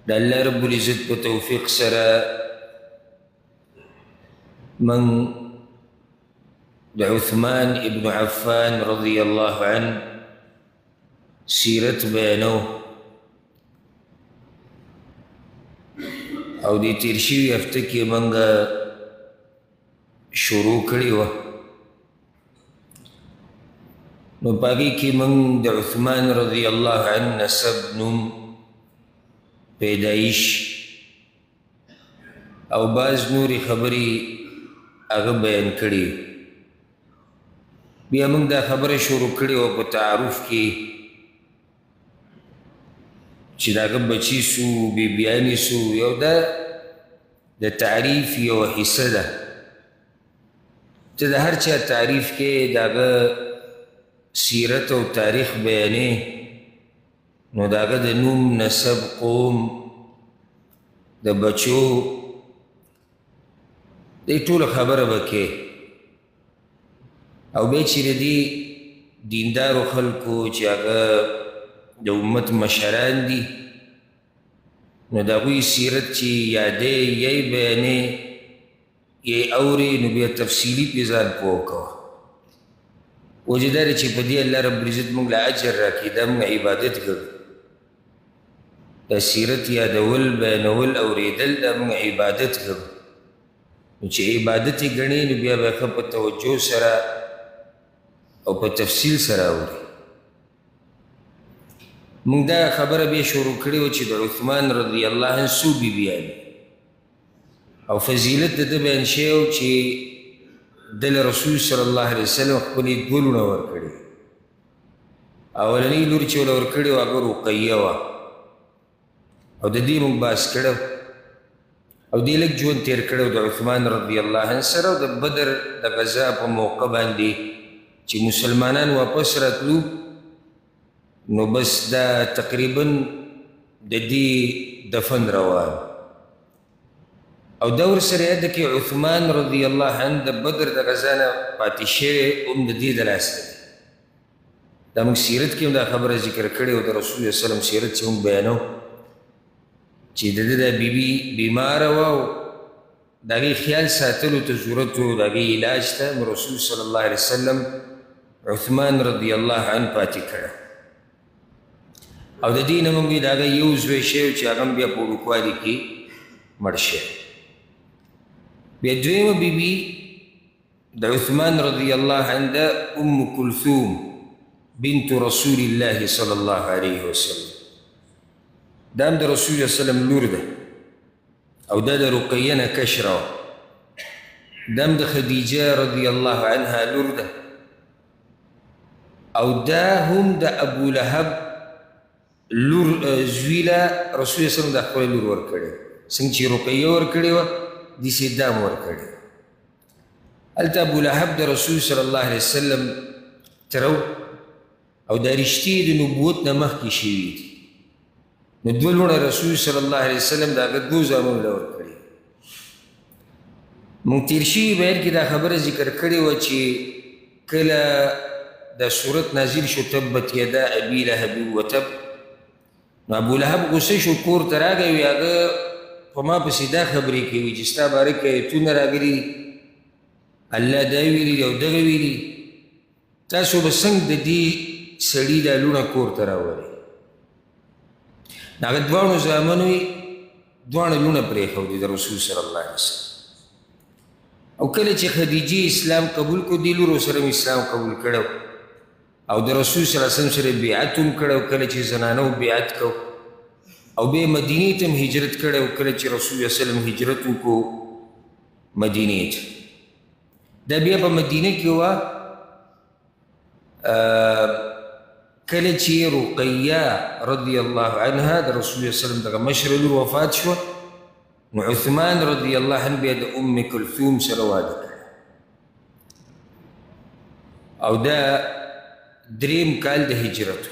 د الله رب العزت په توفیق سره من د عثمان ابن عفان رضی الله عنه سیرت بیانو او د تیر شوي هفته کې موږ شروع کړې وه. نو په هغې کې موږ د عثمان رضی الله عنه نسب، نوم، پیدایش او بعض نورې خبرې هغه بیان کړې. بیا موږ دا خبره شروع کړې وه په تعارف کې چې د هغه بچي سو، بیبیانې سو. یو دا د تعریف یوه حصه ده چې د هر چا تعریف کې د هغه سیرت او تاریخ بیانې، نو د هغه د نوم، نسب، قوم، د بچو دې ټوله خبره به کې. او بیا چې د دې دیندارو خلکو چې هغه د امت مشران دي، نو د هغوی سیرت چې یادې یې بیانې یې اورې، نو بیا تفصیلي پرې ځان پوه کوه. وجه دا ده چې په دې الله رب العزت موږ له اجر راکړي، دا موږ عبادت ګڼو. دا سیرت یادول، بیانول، اورېدل دا موږ عبادت ګڼو. نو چې عبادت یې ګڼې، نو بیا به ښه په توجه سره او په تفصیل سره اوري. موږ دا خبره بیا شروع کړې وه چې د عثمان رضی الله عنه څو بیبیانې او فضیلت د ده بیان شوی و چې ده له رسول صلی الله علیه وسلم خپلې دوه لوڼه ورکړې. اولنۍ لور چې ورله ورکړې وه هغه رقیه وه، او د دې موږ بحث کړی او دې لږ ژوند تېر کړی د عثمان رضی الله عنه سره. او د بدر د غزا په موقع باندې چې مسلمانان واپس راتلو، نو بس دا تقریبا د دې دفن روان او دا ورسره یاده کې عثمان رضی الله عنه د بدر د غزا نه پاتې شوی هم د دې د لاسه دی. دا موږ سیرت کې هم دا خبره ذکر کړې او د رسول الله وسلم سیرت چې موږ بیانو چې د ده دا بیبي بیماره وه او د هغې خیال ساتلو ته ضرورت و، د هغې علاج ته، نو رسول صلی الله علیه وسلم عثمان رضی الله عنه پاتې کړی. او د دې نه موږ د هغه یو زوی شوی چې هغه هم بیا په وړوکوالي کې مړ شوی. بیا دویمه بیبي د عثمان رضی الله عنه ده ام کلثوم بنت رسول الله صلی الله علیه وسلم. دا هم د رسول الله وسلم لور ده او دا د رقیه نه کشره وه. دا هم د خدیجه رضی الله عنها لور ده او دا هم د ابو لهب لور زوی له رسول الله وسلم د خپله لور ورکړې، څنګه چې رقیه ورکړې وه داسې دا هم ورکړې. هلته ابو لهب د رسول صلی الله علیه وسلم تره او دا رشتې د نبوت نه مخکې شوي دي. نو دوه لوڼه رسول صلی الله علیه وسلم د هغه دوو زامنو له ورکړې. موږ تېر شوي بیان کې دا خبره ذکر کړې وه چې کله دا سورت نازل شو تبت یدا ابي لهب وتب، نو ابو لهب غوسه شو، کور ته راغی، وي هغه په ما پسې دا خبرې کوي چې ستا باره کې ایتونه راغلي، الله دا ویلي او دغه ویلي، تاسو به څنګه د دې سړي دا لوڼه کور ته راولئ؟ د هغه دواړو زامنو یې دواړه لوڼه پرېښودې د رسول صلی الله علیه وسلم. او کله چې خدیجې اسلام قبول کړو، دې لور سره هم اسلام قبول کړی او د رسول صلی الله علیه وسلم سره بیعت هم کړی. او کله چې زنانو بیعت کړو او بیا مدینې ته هم هجرت کړی، او کله چې رسول الله وسلم هجرت وکړو مدینې ته، دا بیا په مدینه کې وه. کله چې رقیه رضی الله عنها د رسول الله وسلم دغه مشره لور وفات شوه، نو عثمان رضی الله عنه بیا د ام کلثوم سره واده کړی او دا دریم کال د هجرت،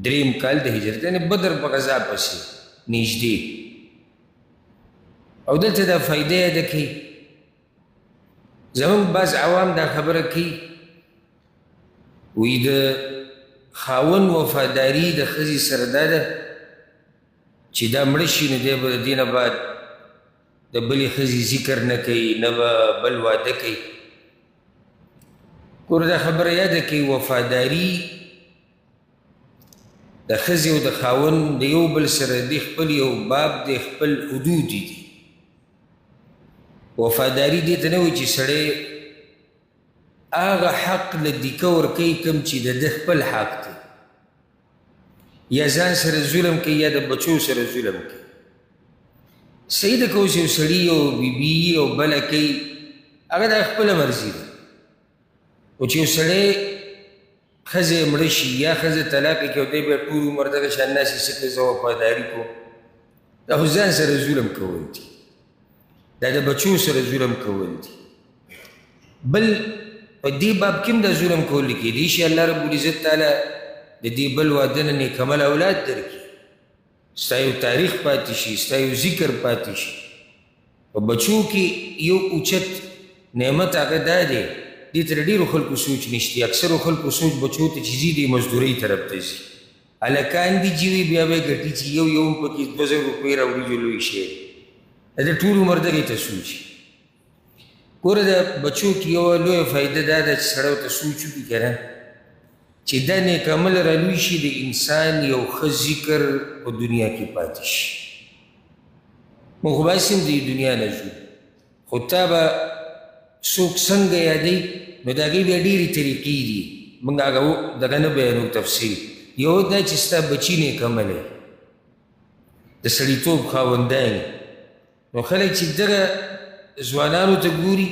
دریم کال د هجرت، یعنې بدر په غذا پسې نږدې. او دلته دا فایده یاده کوي، زموږ بعض عوام دا خبره کوي، وایي د خاوند وفاداري د ښځې سره دا ده چې دا مړه شي نو دی به د دې نه بعد د بلې ښځې ذکر نه کوي، نه به بل واده کوي. ګوره دا خبره یاده کوي، وفاداري د ښځې او د خاوند د یو بل سره د خپل یو باب دی، خپل حدود دي. وفاداري دې ته نه وایي چې سړی هغه حق له دیکه ورکوي کوم چې د ده خپل حق دی، یا ځان سره ظلم کوي یا د بچو سره ظلم کوي. صحیح ده که اوس یو سړي یو بیبي او بله کوي، هغه د خپله مرضي ده، خو چې یو سړی ښځه یې مړه شي یا ښځه طلاق یې کړي او دی بیا ټول عمر دغه شان ناست وي، څه کوي، زه وفاداري کوم، دا خو ځان سره ظلم کول دي، دا د بچو سره ظلم کول دي. بل په دې باب کې هم دا ظلم کول دي. کېدای شي الله رب العزت تعالی د دې بل واده نه نیکمل اولاد درکړي، ستا یو تاریخ پاتې شي، ستا یو ذکر پاتې شي. په بچو کې یو اوچت نعمت هغه دا دی، دې ته د ډېرو خلکو سوچ نشته. اکثرو خلکو سوچ بچو ته چې ځي، دې مزدورۍ طرف ته ځي. هلکان دي چې وي بیا به یې ګټي چې یو یو هم پکې 2000 روپۍ راوړي، یو لوی شی دی. د ده ټول عمر دغې ته سوچ. ګوره د بچو کې یوه لویه فایده دا ده چې سړی ورته سوچ وکړي که نه، چې دا نیک عمل رالوی شي، د انسان یو ښه ذکر په دنیا کې پاتې شي. موږ خو به هسې هم د دنیا نه ځو، خو تا به څوک څنګه یادوي، نو د هغې بیا ډېرې طریقې دي، موږ هغه دغه نه بیانو تفصیل. یو دا چې ستا بچي نیک عمله، د سړیتوب خاوندان، نو خلک چې دغه ځوانانو ته ګوري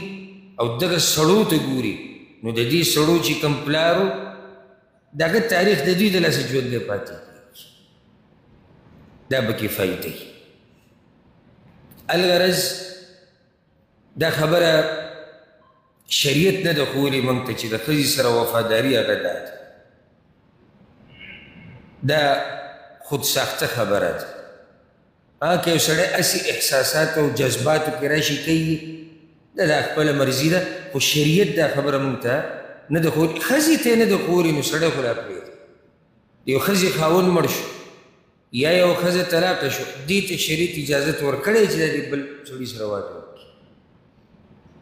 او دغه سړو ته ګوري، نو د دې سړو چې کوم پلار و، د هغه تاریخ د دوی د لاسه ژوندی پاتې کېږي. دا پکې فایده وي. الغرض دا خبره شریعت نه ده ښوولې موږ ته چې د ښځې سره وفاداري هغه دا ده، دا خود ساخته خبره ده. که یو سړی هسې احساسات او جذباتو کې راشي کوي، دا د خپله مرضي ده، خو شریعت دا خبره موږ ته نه ده ښوولې. ښځې ته یې نه ده ښوولې، نو سړی خو لا پرېږده. یو ښځې خاوند مړ شو یا یو ښځه طلاقه شو، دې ته شریعت اجازت ورکړی چې دا دې بل سړي سره واده وکړي.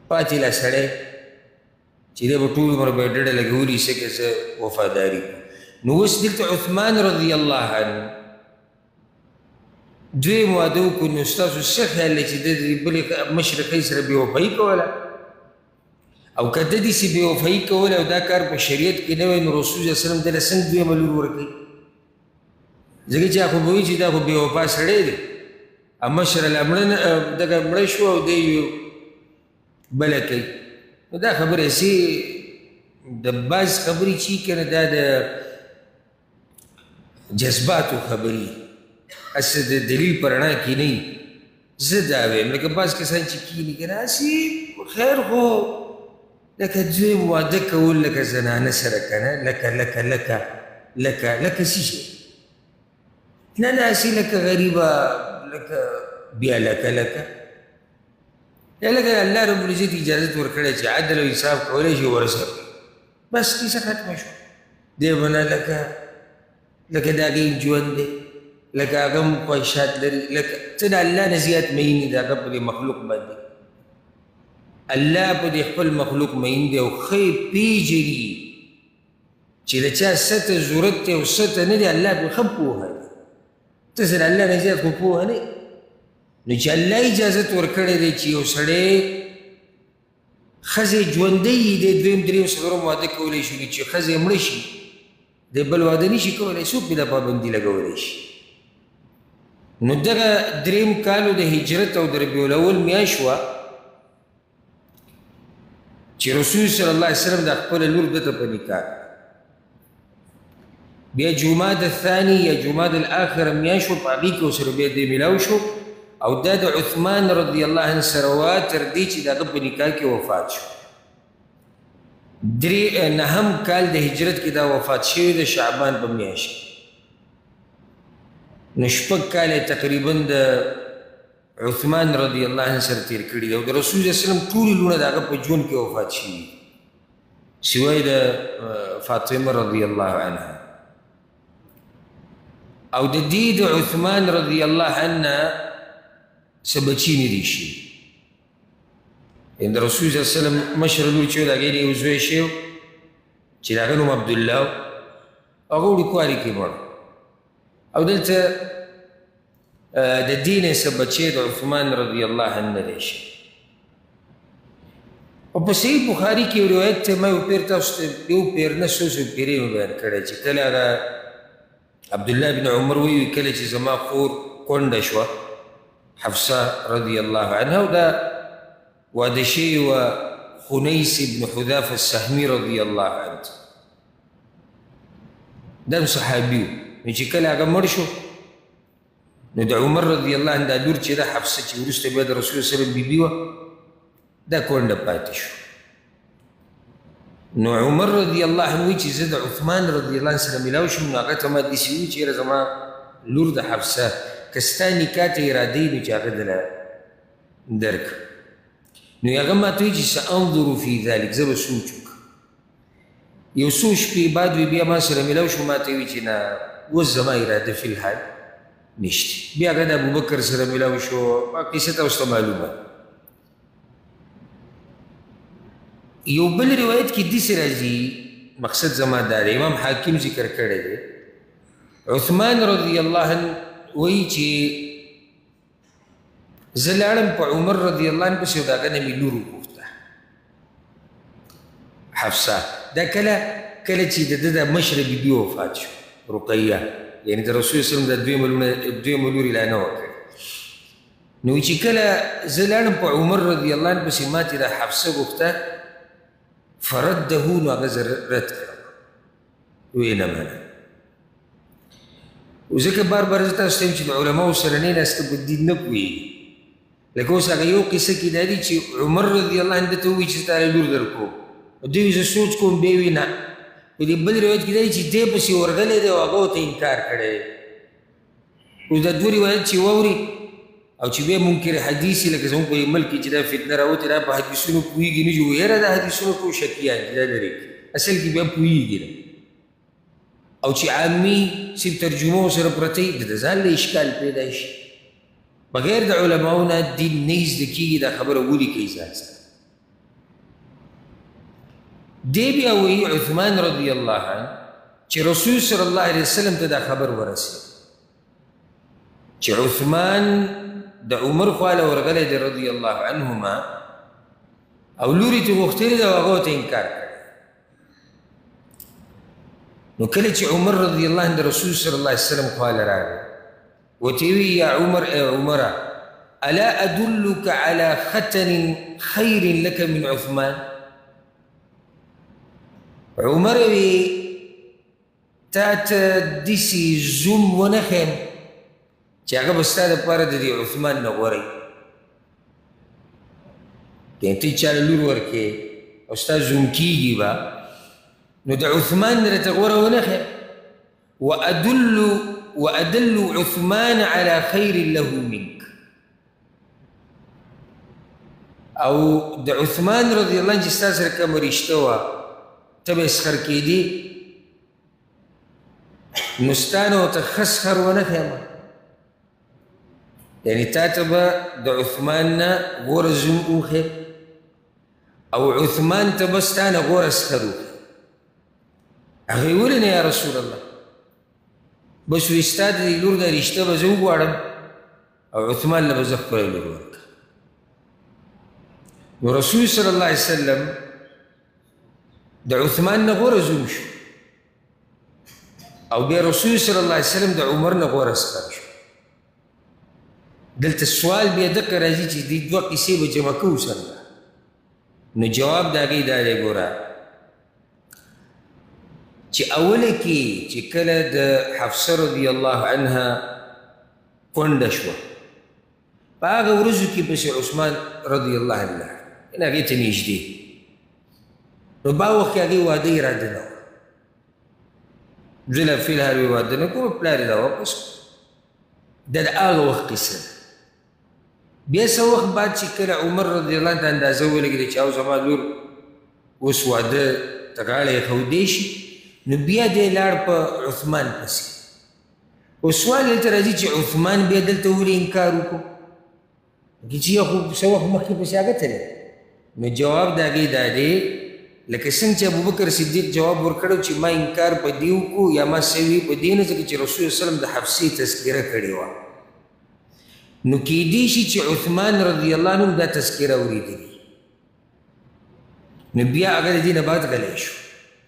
پاتې لا سړی چې دی به ټول عمر به یې ډډه لګولي څه که زه وفاداري کوم. نو اوس دلته عثمان رضی الله عنه دویم واده وکړو، نو ستاسو څه خیال دی چې د دې بلې مشرې ښځې سره بې وفایي کوله؟ او که د داسې بې وفایي کوله او دا کار په شریعت کې نه وی، نو رسول الله صلی الله علیه وسلم ده له څنګه دویمه لور ورکوي؟ ځکه چې خو به وایي چې دا خو بې وفا سړی دی، مشره لا مړه نه دغه مړه شو او دی یو بله کوي. نو دا خبره هسې د بعض خبرې چې که نه، دا د جذباتو خبرې هسې د دلیل په رڼا کې نه وي. زه دا وایم لکه بعض کسان چې کښېني که نه، هسې خیر خو لکه دویم واده کول لکه زنانه سره که نه، لکه لکه لکه لکه لکه څه شی نه نه، هسې لکه غریبه لکه بیا لکه لکه یا لکه الله رب العزت اجازت ورکړی چې عدل او انصاف کولی شي ورسره، بس کیسه ختمه شوه. دی به نه لکه لکه د هغې ژوند دی، لکه هغه هم خواهشات لري، لکه ته د الله نه زیات مین یې د هغه په دې مخلوق باندې. الله په دې خپل مخلوق مین دی او ښه یې پېژني چې د چا څه ته ضرورت دی او څه ته نه دی. الله پرې ښه پوهه دی، ته څه د الله نه زیات خو پوهه نه. نو چې الله اجازت ورکړی دی چې یو سړی ښځې ژوندی یي، دی دویم دریم څلورم واده کولی شي، نو چې ښځې مړه شي دی بل واده نه شي کولی، څوک پرې دا پابندي لګولی شي؟ نو دغه دریم کالو د هجرت او د ربیع الاول میاشت وه چې رسول صلی الله علیه وسلم د خپله لور ده ته په نکاح. بیا جماد الثاني یا جماد الاخره میاشت وه، په هغې کې ورسره بیا دی میلاو شو او دا د عثمان رضی الله عنه سره وه تر دې چې د هغه په نکاح کې وفات شو. درې نهم کال د هجرت کې دا وفات شوی د شعبان په میاشت کې. نو شپږ کاله یې تقریبا د عثمان رضی الله عنه سره تېر کړي دي. او د رسول الله صلی الله علیه وسلم ټولې لوڼه د هغه په ژوند کې وفات شوي دي سوای د فاطمه رضی الله عنها. او د دې د عثمان رضی الله عنه څه بچي نه دي شوي. د رسول صلی الله علیه وسلم مشره لور چې د هغې نه یو زوی شوی چې د هغه نوم عبدالله و، هغه وړوکوالي کې مړ. او دلته د دې نه څه بچی د عثمان رضی الله عنه نه دی شوی. او په صحیح بخاري کې یو روایت دی، ما یو پېر تاسو ته یو پېر نه څو څو پېرې مې بیان کړی چې کله هغه عبدالله بن عمر وایي کله چې زما خور کونډه شوه حفصه رضی الله عنها، او دا واده شوې وه خنیس بن حذافه السهمي رضی الله عنه، دا هم صحابي و. نو چې کله هغه مړ شو نو د عمر رضی الله عنه دا لور چې ده حفصه چې وروسته بیا د رسول الله صلی الله علیه وسلم بیبي وه، دا کونډه پاتې شو. نو عمر رضی الله عنه وایي چې زه د عثمان رضی الله عنه سره میلاو شوم، نو هغه ته ما داسې وویل چې یاره زما لور د حفصه که ستا نکاح ته اراده وي نو چې هغه دله درکړم. نو هغه ما ته وویل چې سأنظر فی ذلک، زه به سوچ وکړم. یو څو شپې بعد وي بیا ما سره میلاو شو، ما ته وویل چې نه اوس زما اراده فی الحال نشته. بیا هغه د ابوبکر سره میلاو شو، قصه تاسو ته معلومه. یو بل روایت کې داسې راځي، مقصد زما دا دی، امام حاکم ذکر کړی دی، عثمان رضی الله عنه وایي چې زه لاړم په عمر رضی الله عنه پسې او د هغه نه مې لور وغوښته حفصه. دا کله کله چې د ده د مشره بیبي وفات شو رقیه، یعنې د رسول صلی الله علیه وسلم د دویمه لور یې لا نه وه کړې. نو چې کله زه لاړم په عمر رضی الله عنه پسې ما ترې د حفصه غوښته، فرده، نو هغه زه رد کړم، ویې نه منه. ځکه بار بار زه تاسو ته وایم چې د علماو سره نه ناسته په دین نه پوهېږي. لکه اوس هغه یو قصه کې دا دي چې عمر رضی الله عنه ده ته ووایي چې زه تاله لور درکوم، دی وایي زه سوچ کوم، بیا وایي نه. په دې بل روایت کې دا دي چې دی پسې ورغلی دی او هغه ورته انکار کړی دی. اوس دا دوه روایت چې واوري او چې بیا منکر حدیث یې، لکه زموږ په دې ملک کې چې دا فتنه راوتې، دا په حدیثونو پوهېږي نه، چې وایي یاره دا حدیثونه ټول شکیان دي، دا لرې کړي، اصل کې بیا پوهېږي نه. او چې عامي صرف ترجمه ورسره پرته وي، د ځان له اشکال پیدا شي. بغیر د علماو نه دین نه زده کېږي، دا خبره ولیکئ ځان سره. دی بیا وایي عثمان رضی الله عنه چې رسول صلی الله علیه وسلم ته دا خبر ورسېد چې عثمان د عمر خواله ورغلی دی رضی الله عنهما، او لور یې ترې غوښتلې ده او هغه ورته انکار کړی. نو کله چې عمر رضی الله عنه د رسول صلی الله علیه وسلم خواله راغی، ورته یې وویل یا عمر، ای عمره، الا ادلک علی ختن خیر لک من عثمان؟ عمر وی تا ته داسې زوم ونه ښیم چې هغه به ستا دپاره د دې عثمان نه غوره وي. یعنې ته چا له لور ورکې او ستا زوم کېږي به، نو د عثمان نه درته غوره ونه ښیم. وأدل عثمان على خير له منك. او د عثمان رضی الله عنه چې ستا سره کومه رشته وه، ته به یې سخر کېدې، نو ستا نه ورته ښه سخر ونه ښیم. یعنې تا ته به د عثمان نه غوره زوم وښیم او عثمان ته به ستا نه غوره سخر وښیم. هغه یې ولې نه یا رسول الله؟ بس وایي ستا د دې لور دا رشته به زه وغواړم او عثمان له به زه خپله لور ورکړم. نو رسول صلی الله علیه وسلم د عثمان نه غوره زوم شو، او بیا رسول صلی الله علیه وسلم د عمر نه غوره سخر شو. دلته سوال بیا دقه راځي چې دې دوه قصې به جمع کوو څنګه؟ نو جواب د هغې دا دی، ګوره چې اوله کې چې کله د حفصه رضی الله عنها کونډه شوه، په هغه ورځو کې پسې عثمان رضی الله عنه لاړ، یعنې هغې ته نږدې. نو با وخت کې هغې واده اراده نه وه، زه لا فی الحال واده نه کوم، پلار یې را واپس کړ. دا د هغه وخت قصه ده. بیا څه وخت بعد چې کله عمر رضی الله عنه ته اندازه ولګېده چې او زما لور اوس واده ته غاړه ایښودی شي، نو بیا دی لاړ په عثمان پسې. او سوال دلته راځي چې عثمان بیا دلته ولې انکار وکړو؟ چې خو څه وخت مخکې پسې هغه تللی. نو جواب د هغې دا دی لکه څنګه چې ابوبکر صدیق جواب ورکړو چې ما انکار په دې وکړو یا ما څه وي په دې نه، ځکه چې رسول وسلم د حفصې تذکره کړې وه. نو کیدی شي چې عثمان رضی الله عنه دا تذکره اورېدلي، نو بیا هغه د دې نه بعد غلی شو.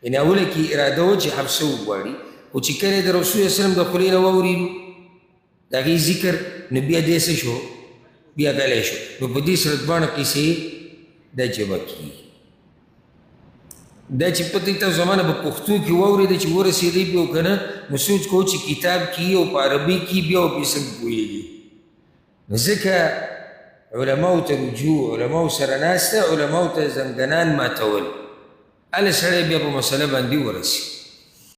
یعنې اوله کې اراده وه چې حفصه وغواړي، خو چې کله د رسول وسلم د خولې نه واورېدو د هغې ذکر، نو بیا دی څه شو؟ بیا غلی شو. نو په دې سره دواړه قصې دا جمع کېږي. دا چې پته تاسو زمانه په پښتو کې واورېده چې ورسېدی بیا که نه، نو سوچ کوو چې کتاب کې او په عربي کې بیا پرې څنګه پوهېږي. ځکه علماو ته رجوع، علماو سره ناسته، علماو ته زنګنان ماتول، هله سړی بیا په مسله باندې ورسي.